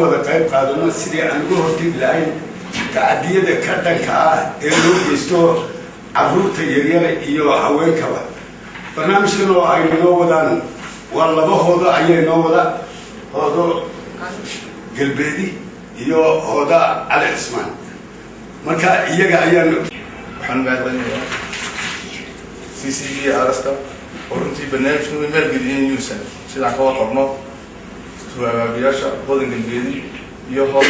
Wada qayb qaadano sidii aan uga hortegi lahayn tacadiyada ka dhanka ah ee loo geysto caruurta yaryara iyo haweenkaba. Barnaamijkan oo ay noo wadaan waa labahooda ayay noo wada, Hoodo Galbeedi iyo Hooda Cali Cismaan. Marka iyaga ayaan Waxaan mahad celinayaa CCB RS-ka oo runtii barnaamijkan way maalgeliyeen UNICEF. Sidaan ka warqabno, abaabiyaasha Hodan Galbeedi iyo Hod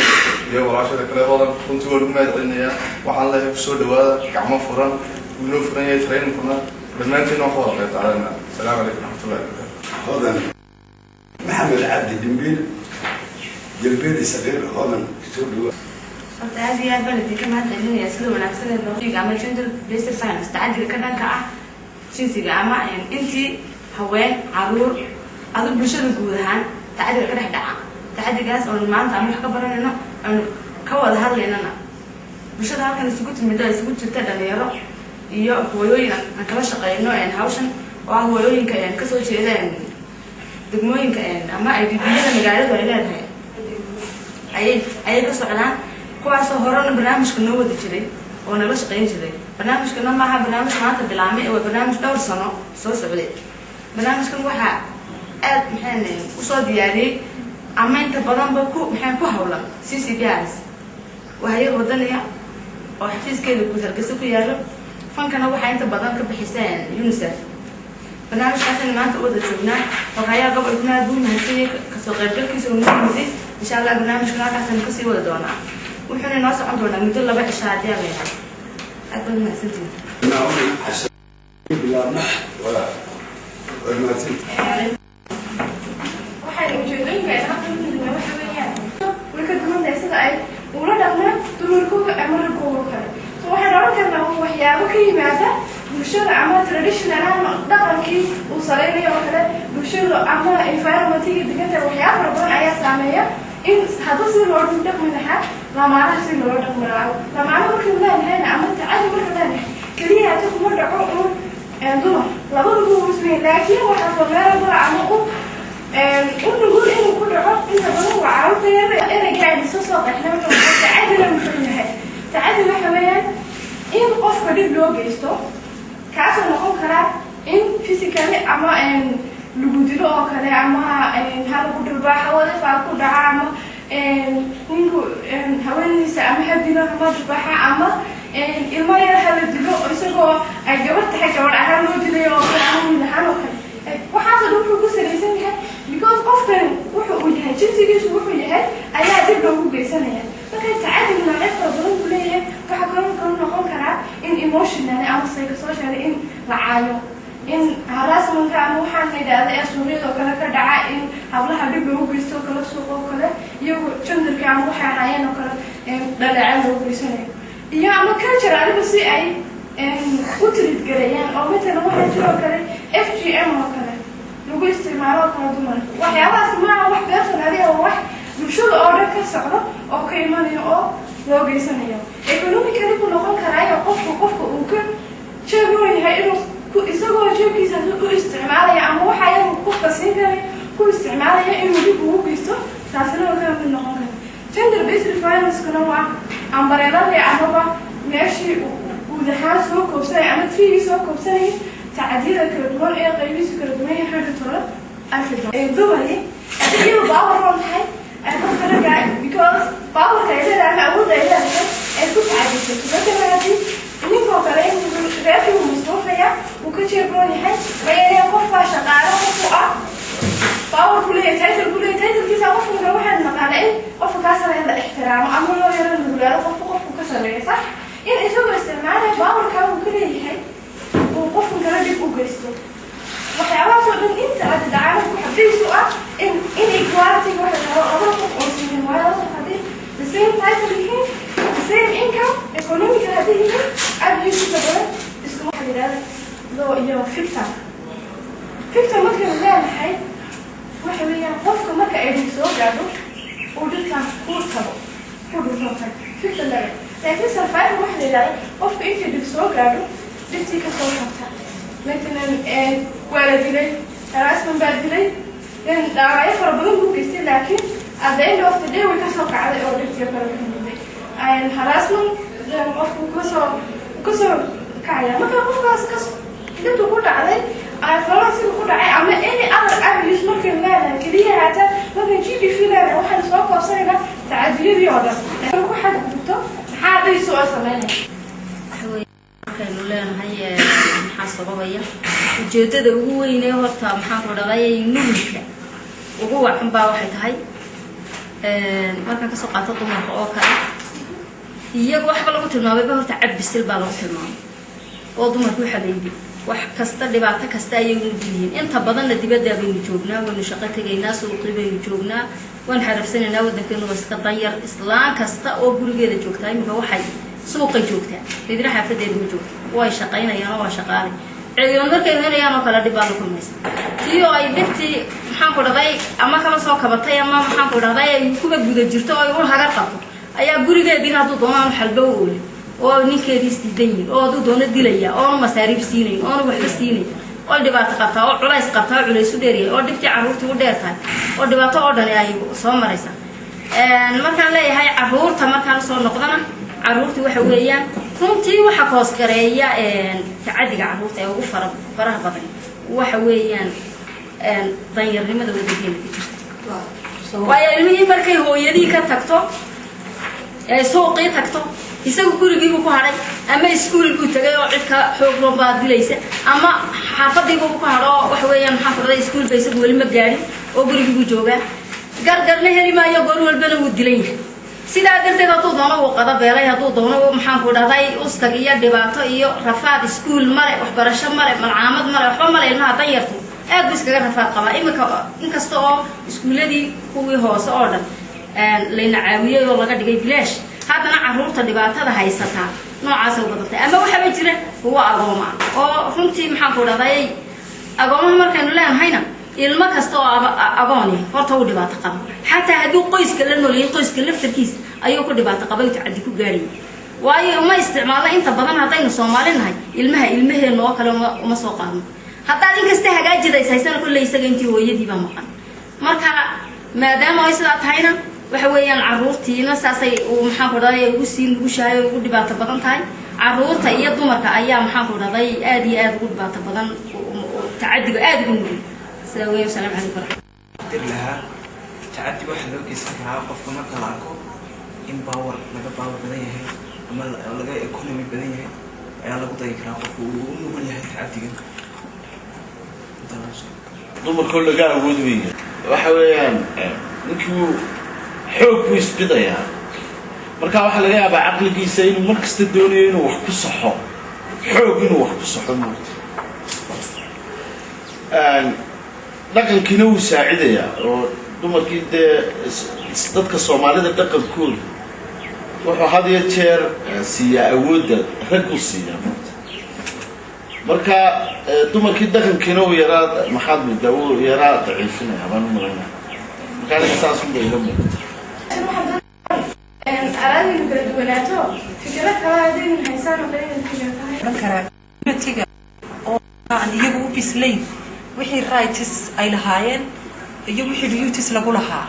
iyo walaashada kale Hodan, runtii waa lagu mahad celinayaa. Waxaan leeyahay, kusoo dhawaada gacmo furan, wuu inoo furan yahay trainingkuna. Dhammaanteedna waan ka wada qayb qaadanaa. Asalaamu calaykum raxmatullahi wabarakatu. Hodan Maxamed Cabdi Dhimbiil, Galbeedi Saqiir, Hodan, soo dhawa. Horta aad iyo aad baan idinka mahad celinayaa sida wanaagsan ee loo ama gender based violence, tacadiga ka dhanka ah jinsiga ama intii haween, caruur, adu bulshada guud ahaan tacadiga ka dhex dhaca. Tacadigaas oonu maanta ama wax ka baranayno, aanu ka wada hadlaynana, bulshada halkan isugu timid oo isugu jirta dhalinyaro iyo hooyooyin aan kala shaqeyno hawshan, oo ah hooyooyinka kasoo jeeda degmooyinka ama IDP-yada magaaladu ay leedahay ayay ka socdaan, kuwaasoo horena barnaamijka noo wada jiray oo nala shaqeyn jiray. Barnaamijkana maaha barnaamij maanta bilaabmay, waa barnaamij dhowr sano soo socday. Barnaamijkan waxaa aad maxaan usoo diyaariyey ama inta badanba ku maxaan ku hawlan CCBRS, waa hay-ad wadaniya oo xafiiskeeda guud Hargeysa ku yaalo. Fundkana waxaa inta badan ka bixiseen UNICEF. Barnaamijkaasaynu maanta u wada joognaa. Xogayaha gobolkuna aad buu mahadsanyay kasoo qaybgalkiisa uu noo yimiday. Insha Allah barnaamijkan halkaasaynu kasii wada doonaa, wuxuuna inoo socon doonaa muddo 2 cisha haddii aan leeyahay. Aad baad mahadsantihin. Bilaabna, waa mahadsantihin. Waxayna ujeedooyinka ay halkan u nimid waxa weeyaan, way ka duwan tahay sida ay ula dhaqmaan dumarkooga ama raggooga kale. So waxaan oran karnaa waa waxyaabo ka yimaada bulshada ama traditional ama dhaqankii uu salaynayo oo kale bulshada ama environmentiga degantahay. Waxyaabo fara badan ayaa saameeya in hadduu si loo dhaqmi lahaa lamaanaha, si loola dhaqmi lahaa lamaano. Markaynu leenahayna ama tacadi marka leenahay, keliya hadi kuma dhaco uun dumar, labaduba wuu isweyn, laakiin waxaa vulnerable ama u nugul inuu ku dhaco inta badan waa carruurta yar. Ereyga aynu soo qeexnay wuxuu tacadina muxuu yahay? Tacadi waxa weeyaan in qofka dhib loo geysto, kaasoo noqon karaa in physically ama lagu dilo oo kale, ama ha lagu dhirbaaxo, wadafaa ku dhaca, ama ninku haweenaysa ama ha dilo ama dhirbaaxa, ama ilmo yar ha la dilo isagoo ay gabadh tahay, gabadh ahaan loo dilay oo kale, ama wiil ahaan oo kale. Waxaasoo dhan wuxuu ku salaysan yahay because qofkan wuxu uu yahay, jinsigiisu wuxuu yahay ayaa dib loogu geysanaya. Marka tacadi noocyo fara badan buu leeyahay. Waxaa kaloo noqon karaa in emotionally ama psychosocially in la caayo, in harassmentka ama waxaan la yidhaahda ee suuqyada oo kale ka dhaca, in hablaha dhib loogu geysto oo kale, suuq oo kale, iyagu genderka ama waxay ahaayeen oo kale dhaleeca loogu geysanayo, iyo ama culture adigu si ay u treat gareeyaan oo matalan waxaa jiro oo kale FGM oo kale lagu isticmaalo oo kale dumarka. Waxyaabahaas maaha wax personally, oo wax bulshada oo dhan ka socdo oo ka imanayo oo loo geysanayo. Economically ku noqon karaayo, qofka uu ka jeegoon yahay inuu isagoo jeebkiisa u isticmaalaya ama waxa yagu qofka siin karay ku isticmaalaya inuu dib ugu geysto, taasina waa ka mid noqon kara. Gender based violence-kuna waa umbrelladii amaba meeshii guud ahaan soo koobsanaya ama trigii soo koobsanaya tacadiyada kala duwan ee qaybihiisu kala duwan yahay. Xagga toola arki doon dumari haddii iyadu power roon tahay ay qofka ragga, because powerka ay leedahay ama awoodda ay leedahay ay ku tacadisato. Matalan haddii ninkoo kale intuu reerkii uu masruufaya, uu ka jeebroon yahay, mayeelaya qof baa shaqaale qofku ah, power ku leeyahay, title ku leeyahay, titlekiisa qofka kale. Waxaan naqaana in qofka kaa sareeya la ixtiraamo ama loo yaro nuglaado qofka qofku ka sareeya, sax? In isagoo isticmaalaya powerkaa uu ka leeyahay uu qofkan kale dhib u geysto. Waxyaabahaas oo dhan inta aad dhacana waxa base u ah in inequality waxa la dhaho, labada qof oo simin. Waayo, labada qof haddii the same title yihiin, the same income, economical haddii yihiin, abuse inta badan iskuma waxa la yidhahda loo iyo victim. Victim markaynu leenahay waxa weeyaan qofka marka ay dhib soo gaadho uu dhibkaas ku tago, ku dhufantay, victim laga. Laakiin survivor waxa la yidhahda qofka intii dhib soo gaadho dhibtii ka soo kabta. Matalan waa la dilay, harassment baa dilay, then dhaawacyo fara badan buu geystay, laakiin At the end of the day way kasoo kacday oo dhibtiyo kale ka muday. Harassment qofku kasoo kacaya. Marka qofkaas kas dhibtu ku dhacday, violence ku dhacay ama any other abuse markay leedahay keliya haata, markay GBV leedahay, waxaynu soo koobsanaynaa tacadiyadii oo dhan ku xadgudubto. Maxaa dhayso oo sameynaya? Markaynu leenahay maxaa sababaya, ujeedada ugu weynee horta, maxaan ku dhahday, nugulka ugu wacan baa waxay tahay, markaan kasoo qaato dumarka oo kale, iyaga waxba lagu tilmaamayba horta cad bisil baa lagu tilmaamay oo dumarku waxaa la yidhi wax kasta, dhibaato kasta ayay nugul yihiin. Inta badanna dibaddaa baynu joognaa, waynu shaqo tegaynaa, suuqii baynu joognaa, waan xarafsanaynaa, waddankeenu waa iska danyar. Islaan kasta oo gurigeeda joogtaa iminka waxay suuqay joogtaa, midna xaafadeeda ma joogto, way shaqaynayaan oo waa shaqaalay. Ciidan markay helayaan oo kale dhib baa la kulmaysa, tii oo ay dhibtii, maxaan ku dhahday, ama kaba soo kabatay ama, maxaan ku dhahday, ay kuba guda jirto oo ay u hagar qabto, ayaa gurigeediina hadduu doono aanu xalba u oolin oo ninkeedii isdiidan yihin oo hadduu doono dilaya oonu masaariif siinayn oonu waxba siinayn oo dhibaato qabtaa oo culays qabtaa oo culays u dheeryahay oo dhibtii carruurtii u dheer tahay oo dhibaato oo dhani ay soo maraysa. Markaan leeyahay carruurta, markaan usoo noqdana, carruurta waxa weeyaan runtii waxa koosgareeya tacadiga carruurta ee ugu faraha badan waxa weeyaan danyarnimada waddankeena ku jirta. Waayo, ilmihii markay hooyadii ka tagto ee suuqii tagto, isagu gurigiibuu ku hadhay ama iskuul buu tagay oo cid ka xoog roon baa dilaysa, ama xaafadiibuu ku hadho oo waxa weeyaan, maxaa ku dhahday, iskuulba isagu weli ma gaadhin oo gurigiibuu joogaa, gargarna heli maayo, goor walbana wuu dilan yahay. Sidaa darteed hadduu doono wuu qada beelay, hadduu doono, maxaan ku dhahday, ustag iyo dhibaato iyo rafaad. Iskuul male, waxbarasho male, malcaamad male, waxba male. Ilmaha danyartu aad buu iskaga rafaad qabaa. Iminka inkasta oo iskuuladii kuwii hoose oo dhan layna caawiyey oo laga dhigay bilaash, haddana carruurta dhibaatada haysataa noocaasay u badatay. Ama waxaaba jira kuwa agooma ah oo runtii, maxaan ku dhahday, agoomaha markaynu leenahayna, ilmo kasta oo agooni horta uu dhibaato qaba. Xataa hadduu qoyska la noolyahay, qoyska laftarkiisa ayuu ku dhibaato qabay, tacaddi ku gaadhayay. Waayo, uma isticmaalno inta badan haddaynu Soomaali nahay ilmaha ilmaheena oo kale uma soo qaadno. Haddaad inkasta hagaajidays haysana, kolley isaga intii hooyadiibaa maqan. Marka maadaama ay sidaa tahayna, waxa weeyaan carruurtiina saasay maxaan ku dhahday, ugu sii nugushahay oo ugu dhibaato badan tahay. Carruurta iyo dumarka ayaa, maxaan ku dhahday, aad iyo aad ugu dhibaato badan, tacadiga aad ugu nugul. Sidaa weya. Wasalaamu calaykum waraxmat Dir lahaa, tacadi waxaa loo geysan karaa qofka marka la arko in power laga power badan yahay ama laga economy badan yahay ayaa lagu dayi karaa, qofku uu u nugul yahay tacadigan. Dumarkoo laga awood weya waxa weeyaan ninkii xoog buu isbidayaa. Marka waxaa laga yaabaa caqligiisa inuu mar kasta doonayo inuu wax ku saxo xoog, inuu wax ku saxo moogta. Dhaqankiina wuu saacidayaa oo dumarkii dee dadka Soomaalida dhaqankooda wuxuu had iyo jeer siiyaa awoodda raggu siiyaa moogta. Marka dumarkii dhaqankiina uu yaraa, maxaad moodaa, wuu yaraa daciifinaya baan u malaynaya. Marka aniga saas unba ila muuqata. Araadinu kala duwanaato, fikiro kale haddaynu haysaan oo kale inaad ku tahay. Oran karaa community-ga oo aan iyagu u bislayn wixii rights ay lahaayeen iyo wixii duties lagu lahaa,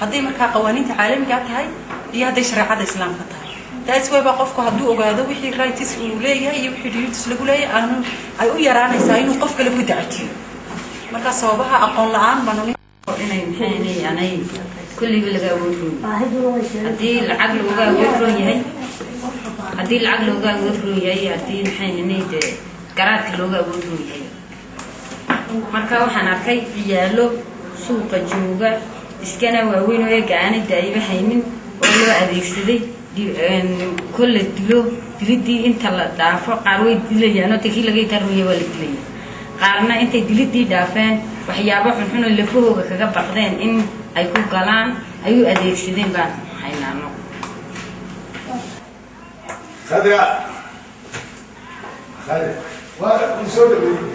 hadday markaa qawaaniinta caalamiga tahay iyo hadday shareecada islaamka tahay. That's why baa qofku hadduu ogaado wixii rights uu leeyahay iyo wixii duties lagu leeyahay, aanu ay u yaraanaysaa inuu qof kale ku dacatiyo. Marka sababaha aqoon la-aan baan. Inay maxay anay kulliba laga awood roon, haddii lacag looga awood roon yahay, haddii lacag looga awood roon yahay, haddii maxay hanay dee garaadka looga awood roon yahay. Marka waxaan arkay ciyaalo suuqa jooga iskana waaweyn oo eega aanay daa'iba haynin oo loo adeegsaday kolla dilo. Dilidii inta la dhaafo, qaar way dilayaan oo kii laga itaarmaya waa la dilaya, qaarna intay dilidii dhaafeen waxyaabo xunxun oo lafahooga kaga baqdeen in ay ku galaan ay u adeegsadeen baan haynaano. Khadra, Khadra, waa soo dhaweeyey.